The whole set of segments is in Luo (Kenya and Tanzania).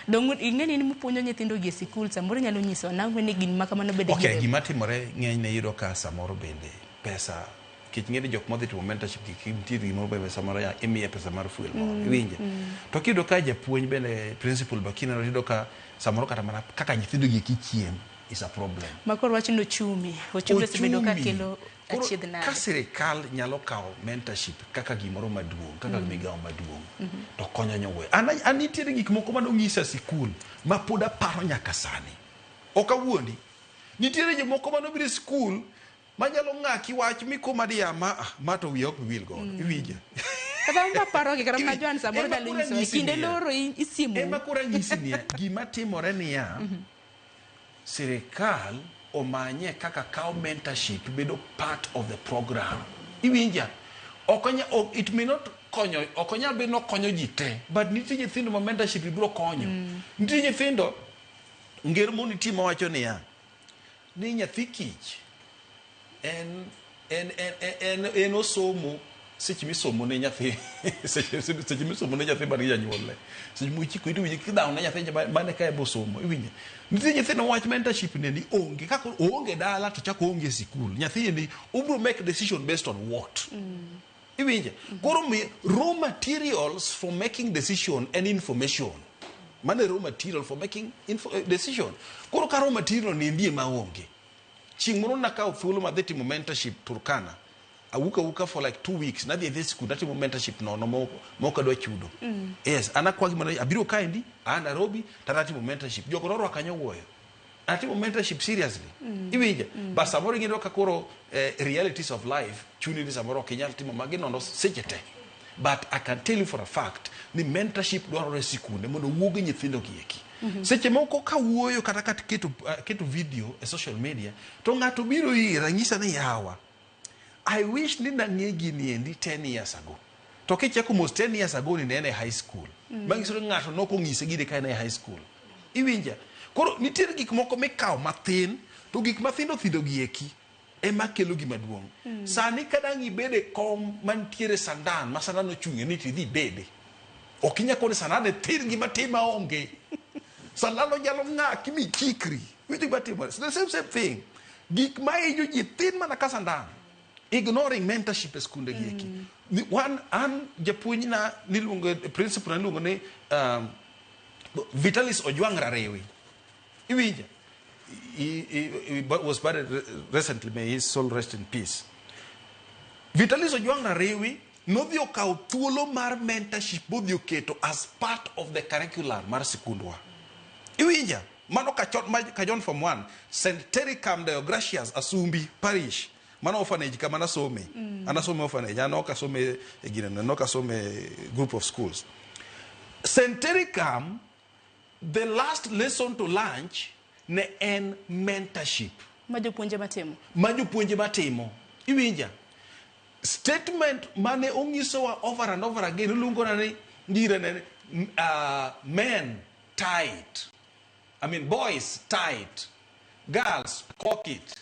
Dong ing'e ni in mipuonjo nyithindo gi e sikul samoro inyalo nyiso nang'o ni gima kamano bende Okay, gima timore ng'enyne iyudo ka samoro bende pesa nikech ing'e ni jok modhi timo mentorship gi nitie gimoro bende samoro ya imiye pesa mar fuel moro iwinje to kiyudo ka japuonj bende principal ba kineno tiyudo ka samoro kata mana kaka nyithindo gi eki chiem is a problem. Ma koro wach ni ochumi. Ochumi osebedo ka Ochumi. kelo Koro achiedh nade. ka sirikal nyalo kawo mentorship kaka gimoro maduong' kaka migawo maduong' to konyo nyowuoyo. An nitiere gik moko mane onyisa e sikul ma pod aparo nyaka sani. Ok awuondi. Nitiere jomoko mane obiro e sikul manyalo ng'aki wach mikoma diya ma ah, ma to wiya ok bi wil godo. Iwinja? Kata an aparogi kata mana Joan samoro Ema nyalo koro nyiso e anyisi kinde niya. loro isiemo. Ema koro anyisi niya, gima timore niya, sirikal omanye kaka kawo mentorship bedo part of the program. Iwinja? Ok onya, ok, it may not konyo, ok onyal bedo ni okonyo ji te, but nitie nyithindo ma mentorship biro konyo. Nitie nyithindo, nger moro nitie mawacho niya, ni nyathi kich en en en en, en osomo seche misomo ne nyathi seche seche misomo ne nyathi man gi janyuolne seche moko ichiko iti winjo kidhawo ne nyathi mane ka ema osomo iwinjo nitie nyithindo wach mentorship ne ni onge kaka oonge dala to chako oonge e sikul nyathi ni obiro make decision based on what iwinjo koro mi raw materials for making decision and information mano e raw material for making decision koro ka raw material ni ndie maonge chieng' moro nakawo thuolo madhi timo mentorship Turkana awuok awuoka for like 2 weeks nadhi adhi e sikul natimo mentorship nono mok adwa chudo. Yes, an akwa gimoro abiro kaendi a Nairobi to atimo mentorship jogo norwaka nyowuoyo atimo mentorship seriously. Iwinja? But samoro ing'eyo ka koro realities of life chuni ni samoro ok inyal timo magi nono seche te, but I can tell you for a fact ni mentorship dwarore e sikunde mondo owuo gi nyithindo gi eki. Seche moko ka wuoyo kata ka keto video e social media to ng'ato biro ira nyisa ni yawa, I wish ni nang'e gini endi 10 years ago. To kicheko mos 10 years ago ni ne en e high school. Manyiso ni ng'ato nok onyise gini ka en e high school. Iwinja? Koro nitiere gik moko mikawo mathin to gik mathindo thindo gi eki ema kelo gima duong'. Sani ka dang' ibed e kom mantiere sandan ma sandan ochung'e ni tidhi ibede. Ok inyal koni sandan ne thin gima tima onge. Sandan onyalo ng'aki michikri. Winjo gima timore? It's the same same thing. Gik ma hinyo ji thin mana ka sandan. Ignoring mentorship e skunde gi eki. Wan an japuonj na niluongo principal na niluongo ni Vitalis Ojwang' Rariwi. Iwinja? He was buried recently, may his soul rest in peace. Vitalis Ojwang' Rariwi nodhi okawo thuolo mar mentorship modhi oketo as part of the curriculum mar sikundwa. Iwinja? Mano kachon form 1, St. Tericam Deogracias Asumbi Parish. Mano orphanage kama nasome. An asome orphanage, an ok asome e ginene, nok asome group of schools. St. Tericam, the last lesson to lunch ne en mentorship. Ma jopuonje matimo. Ma jopuonje matimo. Iwinja? Statement mane onyisowa over and over again iluongo na ni ngire ne men tight. I mean boys tight. Girls cock it.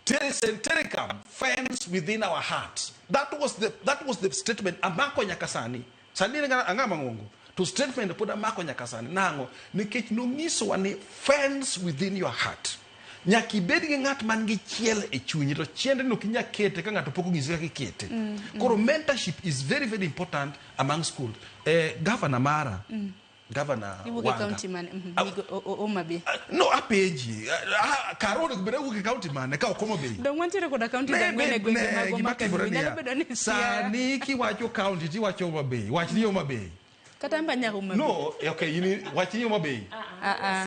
St. Tericam fence within our hearts. That was the statement amako nyaka sani. Sani ni ang'ama ng'ongo. To statement pod amako nyaka sani. Nang'o? Nikech nonyisowa ni fence within your heart. Nyaka ibed gi ng'at man gi chiel e chunyi to chiende no ok inyal kete ka ng'ato pok onyisi kaka ikete. Koro mentorship is very very important among schools. Governor mara, Governor Iwuok e Wanga. county mane? Homa Bay. No, apenji. Karo onego bed awuok e county mane ka ok Homa Bay? Dong wantiere koda county ang'wen e gwenge magwa gima ma timore Kaluo. Nyalo niya, bedo ni Siaya. Sani kiwacho county tiwacho Homa Bay. Wach ni Homa Bay. Kata an be anya Homa Bay. No, okay, wach ni Homa Bay. Ah, ah.